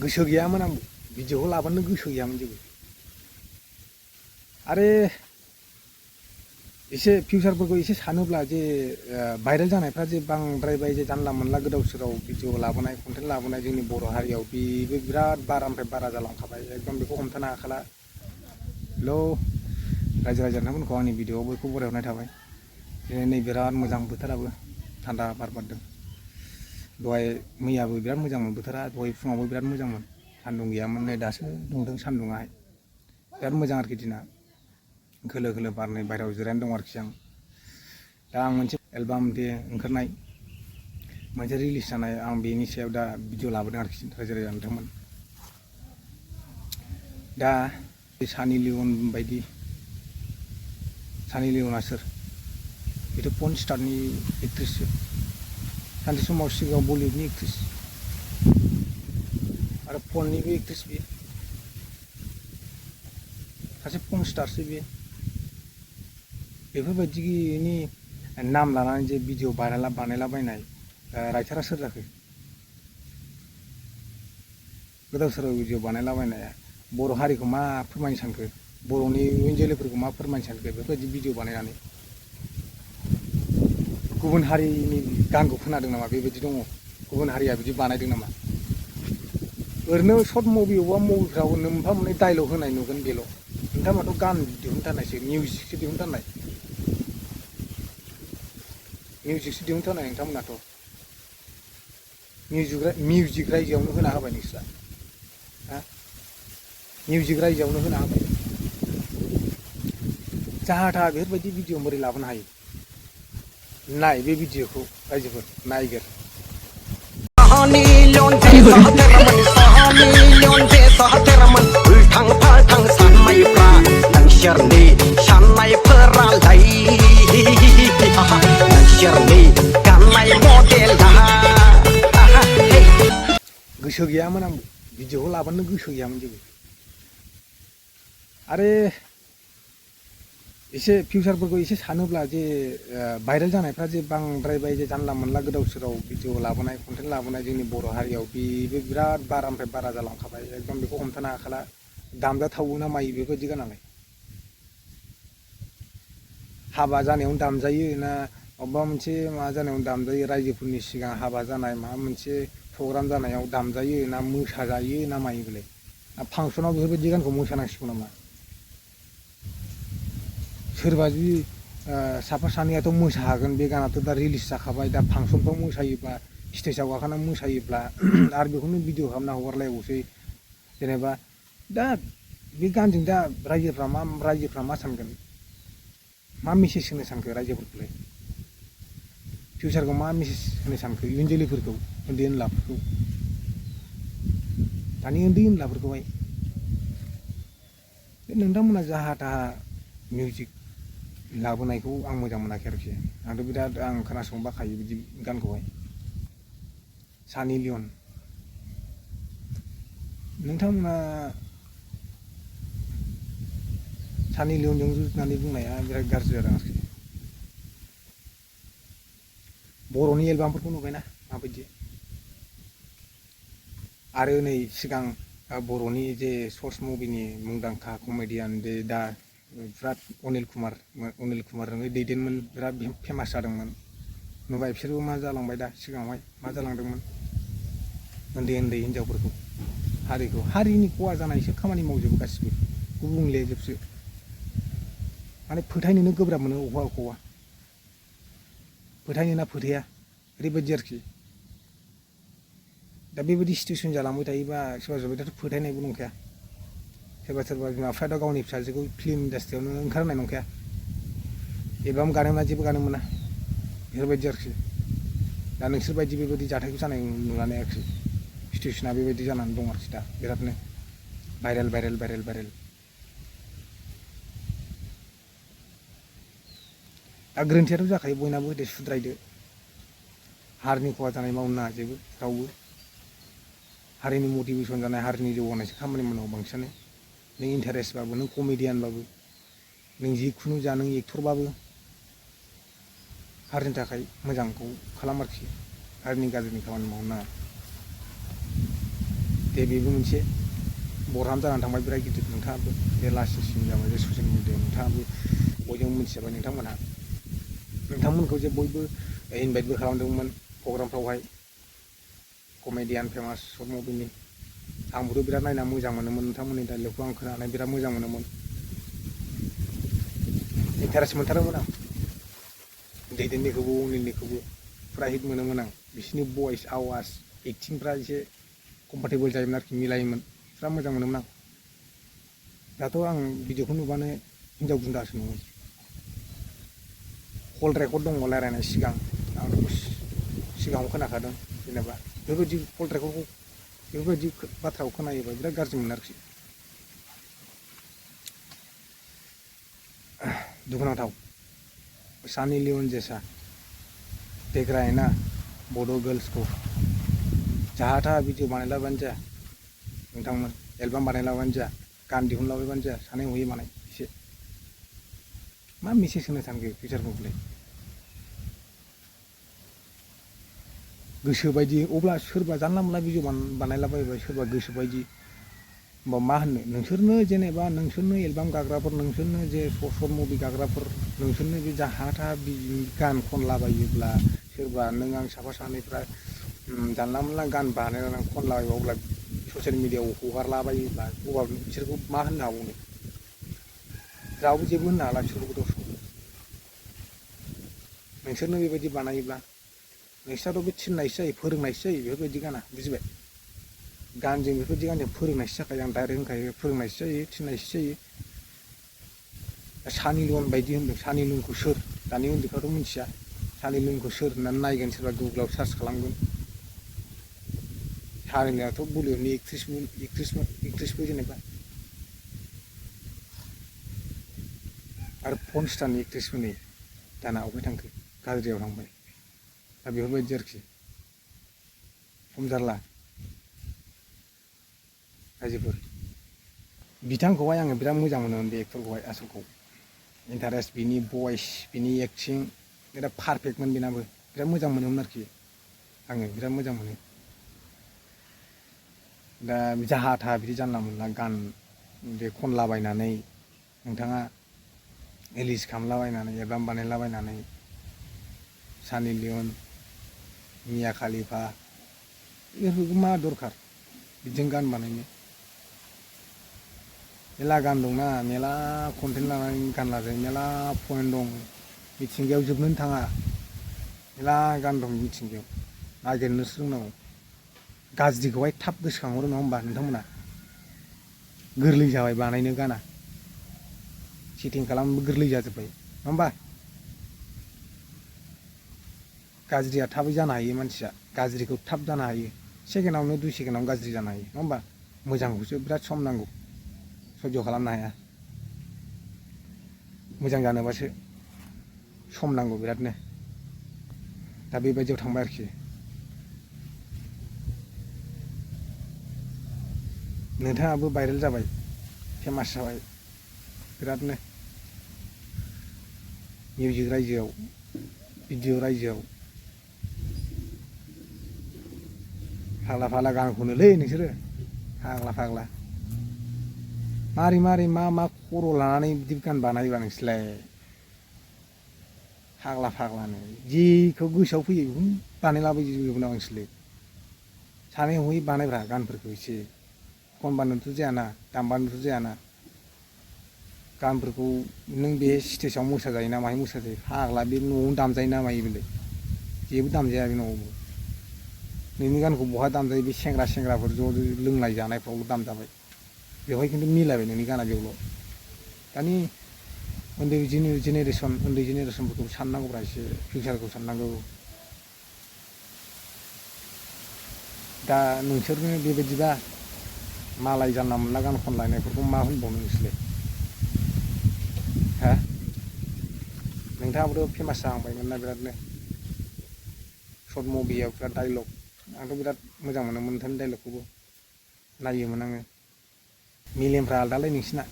गोसो गैयामोन आं भिडिअखौ लाबोनो गोसो गैयामोन जेबो आरो एसे फिउचारफोरखौ एसे सानोब्ला जे भाइरेल जानायफ्रा जे बांद्रायबाय जे जानला मोनला गोदाव सोराव भिडिअ लाबोनाय कन्टेन्ट लाबोनाय जोंनि बर' हारियाव बेबो बिराद बारानिफ्राय बारा जालांखाबाय एकदम बेखौ हमथानो हाखाला हेलौ रायजो राजा नोंथांमोनखौ आंनि भिडिअआव बयखौबो बरायहरनाय थाबाय नै बिराद मोजां बोथोराबो थान्दा बार बारदों दहाय मैयाबो बिराद मोजांमोन बोथोरा दहाय फुङावबो बिराद मोजांमोन सान्दुं गैयामोन नै दासो दुंदों सान्दुङाहाय बिराद मोजां आरोखि दिना खोलो खोलो बारनै बायह्रायाव जिरायनानै दं आरोखि आं दा आं मोनसे एलबाम दे ओंखारनाय मोनसे रिलिज जानाय आं बेनि सायाव दा भिडिअ लाबोदों आरोखि रायजो राजा नोंथांमोन दा सानि लियन बायदि सानि लियना सोर बेथ' पन स्टारनि एक्ट्रेससो सानसे समाव सिगाङाव बलिउडनि एक्ट्रेस आरो पननिबो एक्ट्रेस बियो सासे पन स्टारसो बियो बेफोरबायदिनि नाम लानानै जे भिडिअ बानायलाबायनाय राइटारा सोर जाखो गोदाव सोराव भिडिअ बानायलाबायनाया बर' हारिखौ मा फोरमायनो सानखो बर'नि इयुन जोलैफोरखौ मा फोरमायनो सानखो बेफोरबायदि भिडिअ बानायनानै गुबुन हारिनि गानखौ खोनादों नामा बेबायदि दङ गुबुन हारिया बिदि बानायदों नामा ओरैनो सर्ट मुभि अबेबा मुभिफ्राव मोनफा मोननै डायलग होनाय नुगोन बेल' नोंथांमोनाथ' गान दिहुनथारनायसो मिउजिकसो दिहुनथारनाय नोंथांमोनाथ' मिउजिक रायजोआवनो होना होबाय नोंस्रा हा मिउजिक रायजोआवनो होना होबाय जाहा थाहा बेफोरबायदि भिडिअ बोरै लाबोनो हायो नाय बे भिडिअखौ रायजोफोर नायगोर गोसो गैयामोन आं भिडिअखौ लाबोनो गोसो गैयामोन जेबो आरो एसे फिउचारफोरखौ एसे सानोब्ला जे भाइरेल जानायफ्रा जे बांद्रायबाय जे जानला मोनला गोदाव सोराव भिडिअ लाबोनाय कन्टेन्ट लाबोनाय जोंनि बर' हारियाव बेबो बिराद बारानिफ्राय बारा जालांखाबाय एकदम बेखौ हमथानो हाखाला दामजाथावो ना मायो बेबायदि गानालाय हाबा जानायावनो दामजायो ना अबेबा मोनसे माबा जानायावनो दामजायो रायजोफोरनि सिगां हाबा जानाय माबा मोनसे प्रग्राम जानायाव दामजायो ना मोसाजायो ना मायो बेलाय फांसनाव बेफोरबायदि गानखौ मोसानांसिगौ नामा सोरबा जुदि साफा सानैयाथ' मोसाहागोन बे गानाथ' दा रिलिज जाखाबाय दा फांसनफ्राव मोसायोब्ला स्टेजाव गाखोना मोसायोब्ला आरो बेखौनो भिडिअ खालामना हगारलायबावसै जेनेबा दा बे गानजों दा रायजोफ्रा मा सानगोन मा मेसेज होनो सानखो रायजोफोरखौलाय फिउचारखौ मा मेसेज होनो सानखो इयुन जोलैफोरखौ उन्दै उनलाफोरखौ दानि उन्दै उनलाफोरखौहाय नोंथांमोना जाहा थाहा मिउजिक लाबोनायखौ आं मोजां मोनाखै आरोखि आंथ' बिराद आं खोनासंनो बाखायो बिदि गानखौहाय सानि लियन नोंथांमोना सानि लियनजों रुजुनानै बुंनाया बिराद गाज्रि जादों आरोखि बर'नि एलबामफोरखौ नुबायना माबायदि आरो नै सिगां बर'नि जे सर्ट मुभिनि मुंदांखा कमेडियान जे दा बिराद अनिल कुमारजों दैदेनमोन बिराद फेमास जादोंमोन नुबाय बिसोरबो मा जालांबाय दा सिगाङावहाय मा जालांदोंमोन उन्दै उन्दै हिनजावफोरखौ हारिनि खहा जानायसो खामानि मावजोबो गासिबो गुबुंले जोबसो माने फोथायनोनो गोब्राब मोनो अबेखौबा फोथायनो ना फोथाया ओरैबायदि आरोखि दा बेबायदि सिटुवेसन जालांबाय थायोबा सोरबा सोरबा दाथ' फोथायनायबो नंखाया सोरबा बिमा बिफायाथ' गावनि फिसाजोखौ फिल्म इन्डास्ट्रियावनो ओंखारहोनाय नंखाया एलबाम गानो मोना जेबो गानो मोना बेफोरबायदि आरोखि दा नोंसोरबायदि बेबायदि जाथायखौ जानाय नुनानै आरोखि सिटुवेसना बेबायदि जानानै दं आरोखि दा बिरादनो भाइरेल दा गोरोन्थियाथ' जाखायो बयनाबो दे सुद्रायदो हारिनि खहा जानाय मावनो नाङा जेबो रावबो हारिनि मटिभेसन जानाय हारिनि जौगानायसो खामानि मावनांगौ बांसिनानो नों इन्टारेस्टबाबो नों कमेडियानबाबो नों जिखुनु जा नों एक्टरबाबो हारिनि थाखाय मोजांखौ खालाम आरोखि हारिनि गाज्रिनि खामानि मावनो नाङा दे बेबो मोनसे बरहाम जानानै थांबाय बिराद गिदिर नोंथाङाबो बे लासिंसिं जाबाय जे ससियेल मिडियायाव नोंथाङाबो बयजोंबो मिथिजाबाय नोंथांमोनखौ जे बयबो इनभाइटबो खालामदोंमोन प्रग्रामफ्रावहाय कमेडियान फेमास सर्ट मुभिनि आंबोथ' बिराद नायना मोजां मोनोमोन नोंथांमोननि डाइलगखौ आं खोनानानै बिराद मोजां मोनोमोन इन्टारेस्ट मोनथारोमोन आं दैदेननिखौबो अनिलनिखौबो फुरा हिट मोनोमोन आं बिसोरनि भइस आवाज एक्टिंफ्रा एसे कम्फर्टेबल जायोमोन आरोखि मिलायोमोन बिराद मोजां मोनोमोन आं दाथ' आं भिडिअखौ नुबानो हिन्जाव गुन्दासो नुयो कल रेकर्ड दङ रायज्लायनाय सिगां आं बेखौ सिगाङाव खोनाखादों जेनेबा बेफोरबायदि कल रेकर्डखौ बेफोरबायदि बाथ्राखौ खोनायोबा बिराद गाज्रि मोनो आरोखि दुखुनांथाव सानी लियोन जैसा देख रहा है ना बड' गर्ल्स को जहाँ तहाँ भिडिअ बानायलाबानो जाया नोंथांमोन एलबाम बानायलाबानो जाया गान दिहुनलाबायबानो जाया सानै हयै बानाय एसे मा मेसेज होनो सानखो फिउचारफोरखौलाय गोसो बायदि अब्ला सोरबा जानला मोनला भिडिअ बानायलाबायबाय सोरबा गोसो बायदि होमबा मा होननो नोंसोरनो जेनेबा नोंसोरनो एलबाम गाग्राफोर नोंसोरनो जे सर्ट मुभि गाग्राफोर नोंसोरनो बे जाहा थाहा गान खनलाबायोब्ला सोरबा नों आं साफा सानैफ्रा जानला मोनला गान बानायनानै खनलाबायोबा अब्ला ससियेल मिडियाआव हगारलाबायोब्ला अब्ला बिसोरखौ मा होननो हाबावनो रावबो जेबो होननो हाला बिसोरखौथ' नोंसोरनो बेबायदि बानायोब्ला नोंसोरथ' बे थिननायसो जायो फोरोंनायसो जायो बेफोरबायदि गाना बुजिबाय गानजों बेफोरबायदि गानजों फोरोंनायसो जाखायो आं डाइरेक्ट होनखायो फोरोंनायसो जायो थिननायसो जायो सानी लियन बायदि होनदों सानी लियनखौ सोर दानि उन्दैफ्राथ' मिथिया सानी लियनखौ सोर होननानै नायगोन सोरबा गुगोलाव सार्च खालामगोन सानी लियनाथ' बलिउडनि एक्ट्रिसबो जेनेबा आरो पर्न स्टारनि एक्ट्रिसबो नै दाना अबेहाय थांखो गाज्रियाव थांबाय दा बेफोरबायदि आरोखि खम जारला रायजोफोर बिथांखौहाय आङो बिराद मोजां मोनोमोन बे एक्टरखौहाय आसलखौ इन्टारेस्ट बिनि भइस बिनि एक्टिं बिराद पारफेक्टमोन बेनाबो बिराद मोजां मोनोमोन आरोखि आङो बिराद मोजां मोनो दा जाहा थाहा बिदि जानला मोनला गान बे खनलाबायनानै नोंथाङा रिलिज खालामलाबायनानै एलबाम बानायलाबायनानै सानी लियन मिया खालिफा बेफोरखौ मा दरखार बिदिजों गान बानायनो मेला गान दंना मेला कन्टेन्ट लानानै गान लाजायो मेला पइन्ट दं मिथिंगायाव जोबनोनो थाङा मेला गान दं मिथिंगायाव नागिरनोसो रोंनांगौ गाज्रिखौहाय थाब गोसोखांहरो नङा होमबा नोंथांमोना गोरलै जाबाय बानायनो गाना सेटिं खालामनोबो गोरलै जाजोब्बाय नङा होमबा गाज्रिया थाबै जानो हायो मानसिया गाज्रिखौ थाब जानो हायो सेकेन्डआवनो 2 सेकेन्डआवनो गाज्रि जानो हायो नङा होमबा मोजांखौसो बिराद सम नांगौ सयज' खालामनो हाया मोजां जानोबासो सम नांगौ बिरादनो दा बेबायदियाव थांबाय आरोखि नोंथाङाबो भाइरेल जाबाय फेमास जाबाय बिरादनो मिउजिक रायजोआव भिडिअ रायजोआव फाग्ला फाग्ला गान खनोलै नोंसोरो फाग्ला फाग्ला मारै मारै मा खर' लानानै बिदि गान बानायोबा नोंसोरलाय फाग्ला फाग्लानो जिखौ गोसोआव फैयो बेखौनो बानायलाबायजोबो ना नोंसोरलाय सानै हयै बानायब्रा गानफोरखौ एसे खनबानोथ' जायाना दामबानोथ' जायाना गानफोरखौ नों बे स्टेजाव मोसाजायो ना माहाय मोसाजायो फाग्ला बे न'आवनो दामजायो ना मायो बेलाय जेबो दामजाया बे न'आवबो नोंनि गानखौ बहा दामजायो बे सेंग्राफोर ज' लोंनाय जानायफ्रावल' दामजाबाय बेवहाय खिन्थु मिलायबाय नोंनि गाना बेयावल' दानि उन्दै जेनेरेसनफोरखौ साननांगौब्रा एसे फिउचारखौ साननांगौ दा नोंसोरनो बेबायदिबा मालाय जानला मोनला गान खनलायनायफोरखौ मा होनबावनो नोंसोरलाय हा नोंथाङाबोथ' फेमास जाहांबायमोन ना बिरादनो सर्ट मुभियाव बिराद डाइलग आंथ' बिराद मोजां मोनोमोन नोंथांनि डाइलगखौबो नायोमोन आङो मेलेमफ्रा आलदालै नोंसिना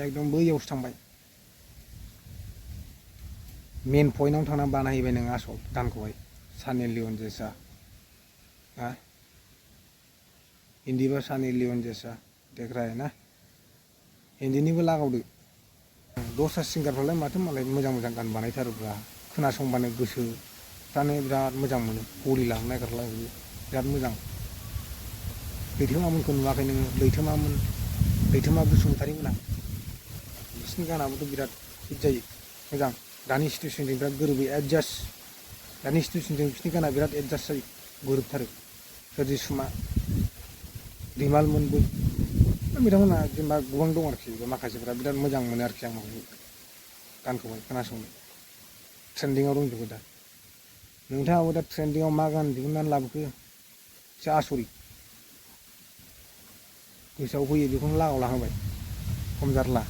एकदम बैयावसो थांबाय मेन पइन्टआवनो थांनानै बानायहैबाय नोङो आसल गानखौहाय सानी लियन जैसा हा हिन्दीबा सानि लियन जैसा देख रहा है ना हिन्दीनिबो लागावदो दस्रा सिंगारफ्रालाय माथो मालाय मोजां मोजां गान बानायथारोब्रा खोनासंबानो गोसोफ्रानो बिराद मोजां मोनो गलि लांनो नागिरलायो बिराद मोजां लैथोमामोनखौ नुवाखै नोङो लैथोमा बसुमतारी मोना बिसिनि गानाबोथ' बिराद हिट जायो मोजां दानि सिटुवेसनजों बिराद गोरोबै एडजास्ट दानि सिटुवेसनजों बिसिनि गाना बिराद एडजास्ट जायो गोरोबथारो सोरजि सुमा दैमालमोनबो बिथांमोना जेनेबा गोबां दं आरोखि माखासेफ्रा बिराद मोजां मोनो आरोखि आं गानखौहाय खोनासंनो ट्रेन्डिंआव दंजोबो दा नोंथाङाबो दा ट्रेन्डिंआव मा गान दिहुननानै लाबोखो एसे आसरित गोसोआव फैयो बेखौनो लागावला होबाय खम जारला